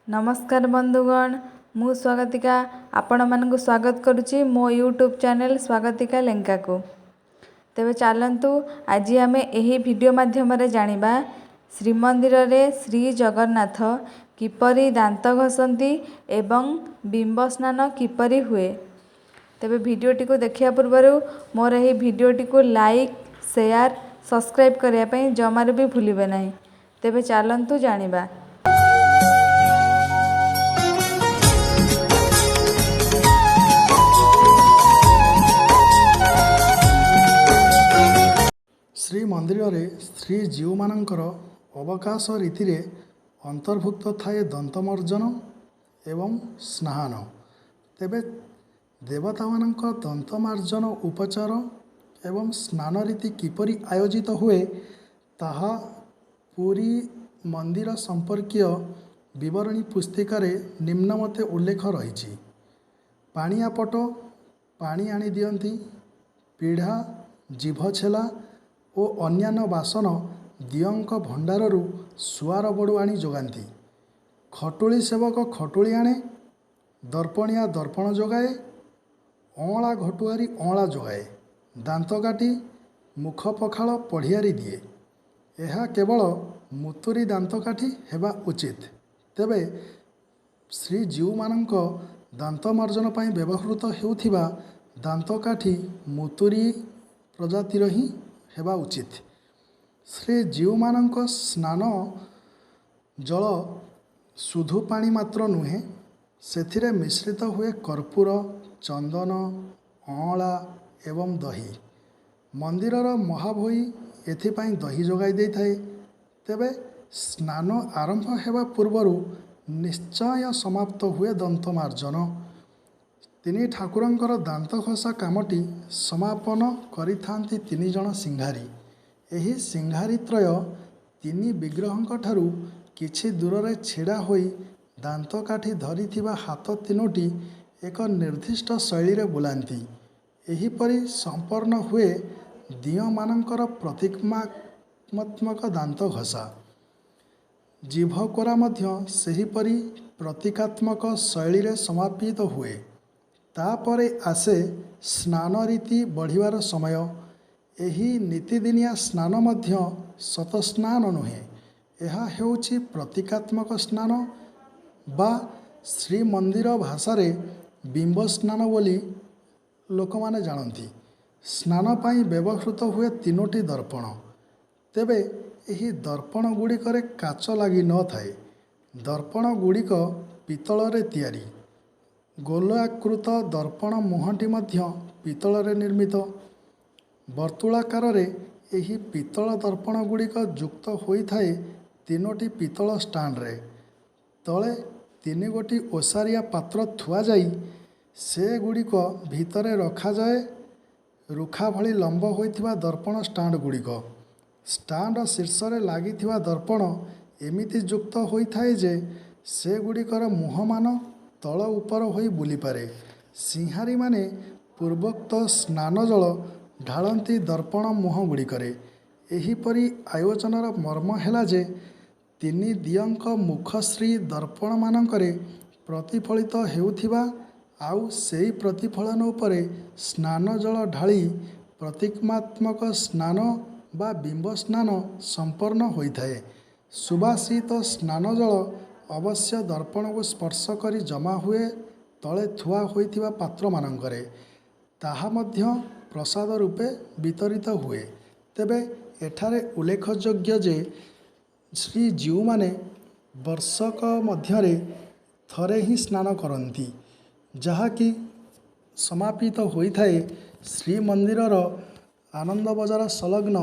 ନମସ୍କାର ବନ୍ଧୁଗଣ, ମୁଁ ସ୍ୱାଗତିକା ଆପଣମାନଙ୍କୁ ସ୍ୱାଗତ କରୁଛି ମୋ ୟୁଟ୍ୟୁବ୍ ଚ୍ୟାନେଲ୍ ସ୍ୱାଗତିକା ଲେଙ୍କାକୁ। ତେବେ ଚାଲନ୍ତୁ, ଆଜି ଆମେ ଏହି ଭିଡ଼ିଓ ମାଧ୍ୟମରେ ଜାଣିବା ଶ୍ରୀମନ୍ଦିରରେ ଶ୍ରୀ ଜଗନ୍ନାଥ କିପରି ଦାନ୍ତ ଘଷନ୍ତି ଏବଂ ବିମ୍ବ ସ୍ନାନ କିପରି ହୁଏ। ତେବେ ଭିଡ଼ିଓଟିକୁ ଦେଖିବା ପୂର୍ବରୁ ମୋର ଏହି ଭିଡ଼ିଓଟିକୁ ଲାଇକ୍, ସେୟାର, ସବସ୍କ୍ରାଇବ୍ କରିବା ପାଇଁ ଜମାରୁ ବି ଭୁଲିବେ ନାହିଁ। ତେବେ ଚାଲନ୍ତୁ ଜାଣିବା। ଶ୍ରୀମନ୍ଦିରରେ ଶ୍ରୀଜୀଉମାନଙ୍କର ଅବକାଶ ରୀତିରେ ଅନ୍ତର୍ଭୁକ୍ତ ଥାଏ ଦନ୍ତମର୍ଜନ ଏବଂ ସ୍ନାନ। ତେବେ ଦେବତାମାନଙ୍କ ଦନ୍ତମାର୍ଜନ ଉପଚାର ଏବଂ ସ୍ନାନ ରୀତି କିପରି ଆୟୋଜିତ ହୁଏ, ତାହା ପୁରୀ ମନ୍ଦିର ସମ୍ପର୍କୀୟ ବିବରଣୀ ପୁସ୍ତିକାରେ ନିମ୍ନମତେ ଉଲ୍ଲେଖ ରହିଛି। ପାଣିଆପଟ ପାଣି ଆଣି ଦିଅନ୍ତି। ପିଢ଼ା, ଜିଭଛେଲା ଓ ଅନ୍ୟାନ୍ୟ ବାସନ ଦିଅଁଙ୍କ ଭଣ୍ଡାରରୁ ସୁଆର ବଡ଼ୁ ଆଣି ଯୋଗାନ୍ତି। ଖଟୁଳି ସେବକ ଖଟୁଳି ଆଣେ, ଦର୍ପଣିଆ ଦର୍ପଣ ଯୋଗାଏ, ଅଁଳା ଘଟୁଆରୀ ଅଁଳା ଯୋଗାଏ, ଦାନ୍ତକାଠି ମୁଖ ପଖାଳ ପଢ଼ିଆରୀ ଦିଏ। ଏହା କେବଳ ମୁତୁରୀ ଦାନ୍ତକାଠି ହେବା ଉଚିତ। ତେବେ ଶ୍ରୀଜୀଉମାନଙ୍କ ଦାନ୍ତମାର୍ଜନ ପାଇଁ ବ୍ୟବହୃତ ହେଉଥିବା ଦାନ୍ତକାଠି ମୁତୁରୀ ପ୍ରଜାତିର ହିଁ ହେବା ଉଚିତ। ଶ୍ରୀଜୀଉମାନଙ୍କ ସ୍ନାନ ଜଳ ଶୁଧୁ ପାଣି ମାତ୍ର ନୁହେଁ, ସେଥିରେ ମିଶ୍ରିତ ହୁଏ କର୍ପୂର, ଚନ୍ଦନ, ଅଁଳା ଏବଂ ଦହି। ମନ୍ଦିରର ମହାଭୋଇ ଏଥିପାଇଁ ଦହି ଯୋଗାଇ ଦେଇଥାଏ। ତେବେ ସ୍ନାନ ଆରମ୍ଭ ହେବା ପୂର୍ବରୁ ନିଶ୍ଚୟ ସମାପ୍ତ ହୁଏ ଦନ୍ତମାର୍ଜନ। ତିନି ଠାକୁରଙ୍କର ଦାନ୍ତ ଘଷା କାମଟି ସମାପନ କରିଥାନ୍ତି ତିନି ଜଣ ସିଂହାରୀ। ଏହି ସିଂହାରୀତ୍ରୟ ତିନି ବିଗ୍ରହଙ୍କଠାରୁ କିଛି ଦୂରରେ ଛିଡ଼ା ହୋଇ ଦାନ୍ତକାଠି ଧରିଥିବା ହାତ ତିନୋଟି ଏକ ନିର୍ଦ୍ଦିଷ୍ଟ ଶୈଳୀରେ ବୁଲାନ୍ତି। ଏହିପରି ସମ୍ପନ୍ନ ହୁଏ ଦିଅଁମାନଙ୍କର ପ୍ରତୀକାତ୍ମକ ଦାନ୍ତ ଘଷା। ଜିଭ କୋରା ମଧ୍ୟ ସେହିପରି ପ୍ରତୀକାତ୍ମକ ଶୈଳୀରେ ସମାପିତ ହୁଏ। ତାପରେ ଆସେ ସ୍ନାନ ରୀତି ବଢ଼ିବାର ସମୟ। ଏହି ନିତିଦିନିଆ ସ୍ନାନ ମଧ୍ୟ ସତସ୍ନାନ ନୁହେଁ। ଏହା ହେଉଛି ପ୍ରତୀକାତ୍ମକ ସ୍ନାନ ବା ଶ୍ରୀମନ୍ଦିର ଭାଷାରେ ବିମ୍ବ ସ୍ନାନ ବୋଲି ଲୋକମାନେ ଜାଣନ୍ତି। ସ୍ନାନ ପାଇଁ ବ୍ୟବହୃତ ହୁଏ ତିନୋଟି ଦର୍ପଣ। ତେବେ ଏହି ଦର୍ପଣ ଗୁଡ଼ିକରେ କାଚ ଲାଗି ନଥାଏ। ଦର୍ପଣ ଗୁଡ଼ିକ ପିତ୍ତଳରେ ତିଆରି। ଗୋଲାକୃତ ଦର୍ପଣ ମୁହଁଟି ମଧ୍ୟ ପିତ୍ତଳରେ ନିର୍ମିତ। ବର୍ତ୍ତୁଳାକାରରେ ଏହି ପିତ୍ତଳ ଦର୍ପଣ ଗୁଡ଼ିକ ଯୁକ୍ତ ହୋଇଥାଏ ତିନୋଟି ପିତ୍ତଳ ଷ୍ଟାଣ୍ଡରେ। ତଳେ ତିନିଗୋଟି ଓସାରିଆ ପାତ୍ର ଥୁଆଯାଇ ସେଗୁଡ଼ିକ ଭିତରେ ରଖାଯାଏ ରୁଖା ଭଳି ଲମ୍ବ ହୋଇଥିବା ଦର୍ପଣ ଷ୍ଟାଣ୍ଡ ଗୁଡ଼ିକ। ଷ୍ଟାଣ୍ଡ ଶୀର୍ଷରେ ଲାଗିଥିବା ଦର୍ପଣ ଏମିତି ଯୁକ୍ତ ହୋଇଥାଏ ଯେ ସେଗୁଡ଼ିକର ମୁହଁମାନ ତଳ ଉପର ହୋଇ ବୁଲିପାରେ। ସିଂହାରୀମାନେ ପୂର୍ବୋକ୍ତ ସ୍ନାନଜଳ ଢାଳନ୍ତି ଦର୍ପଣ ମୁହଁ ଗୁଡ଼ିକରେ। ଏହିପରି ଆୟୋଜନର ମର୍ମ ହେଲା ଯେ ତିନି ଦିଅଁଙ୍କ ମୁଖଶ୍ରୀ ଦର୍ପଣମାନଙ୍କରେ ପ୍ରତିଫଳିତ ହେଉଥିବା ଆଉ ସେଇ ପ୍ରତିଫଳନ ଉପରେ ସ୍ନାନଜଳ ଢାଳି ପ୍ରତୀକାତ୍ମକ ସ୍ନାନ ବା ବିମ୍ବ ସ୍ନାନ ସମ୍ପନ୍ନ ହୋଇଥାଏ। ସୁବାସିତ ସ୍ନାନଜଳ ଅବଶ୍ୟ ଦର୍ପଣକୁ ସ୍ପର୍ଶ କରି ଜମା ହୁଏ ତଳେ ଥୁଆ ହୋଇଥିବା ପାତ୍ରମାନଙ୍କରେ। ତାହା ମଧ୍ୟ ପ୍ରସାଦ ରୂପେ ବିତରିତ ହୁଏ। ତେବେ ଏଠାରେ ଉଲ୍ଲେଖଯୋଗ୍ୟ ଯେ ଶ୍ରୀଜୀଉମାନେ ବର୍ଷକ ମଧ୍ୟରେ ଥରେ ହିଁ ସ୍ନାନ କରନ୍ତି, ଯାହାକି ସମାପିତ ହୋଇଥାଏ ଶ୍ରୀମନ୍ଦିରର ଆନନ୍ଦ ବଜାର ସଂଲଗ୍ନ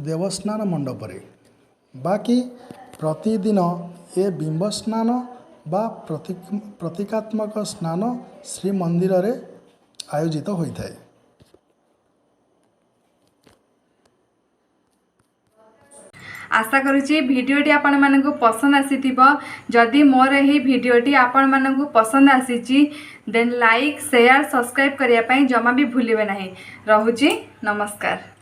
ଦେବସ୍ନାନ ମଣ୍ଡପରେ। ବାକି ପ୍ରତିଦିନ ଏ ବିମ୍ବ ସ୍ନାନ ବା ପ୍ରତୀକାତ୍ମକ ସ୍ନାନ ଶ୍ରୀମନ୍ଦିରରେ ଆୟୋଜିତ ହୋଇଥାଏ। ଆଶା କରୁଛି ଭିଡ଼ିଓଟି ଆପଣମାନଙ୍କୁ ପସନ୍ଦ ଆସିଥିବ। ଯଦି ମୋର ଏହି ଭିଡ଼ିଓଟି ଆପଣମାନଙ୍କୁ ପସନ୍ଦ ଆସିଛି, ଦେନ୍ ଲାଇକ୍, ସେୟାର, ସବସ୍କ୍ରାଇବ୍ କରିବା ପାଇଁ ଜମା ବି ଭୁଲିବେ ନାହିଁ। ରହୁଛି, ନମସ୍କାର।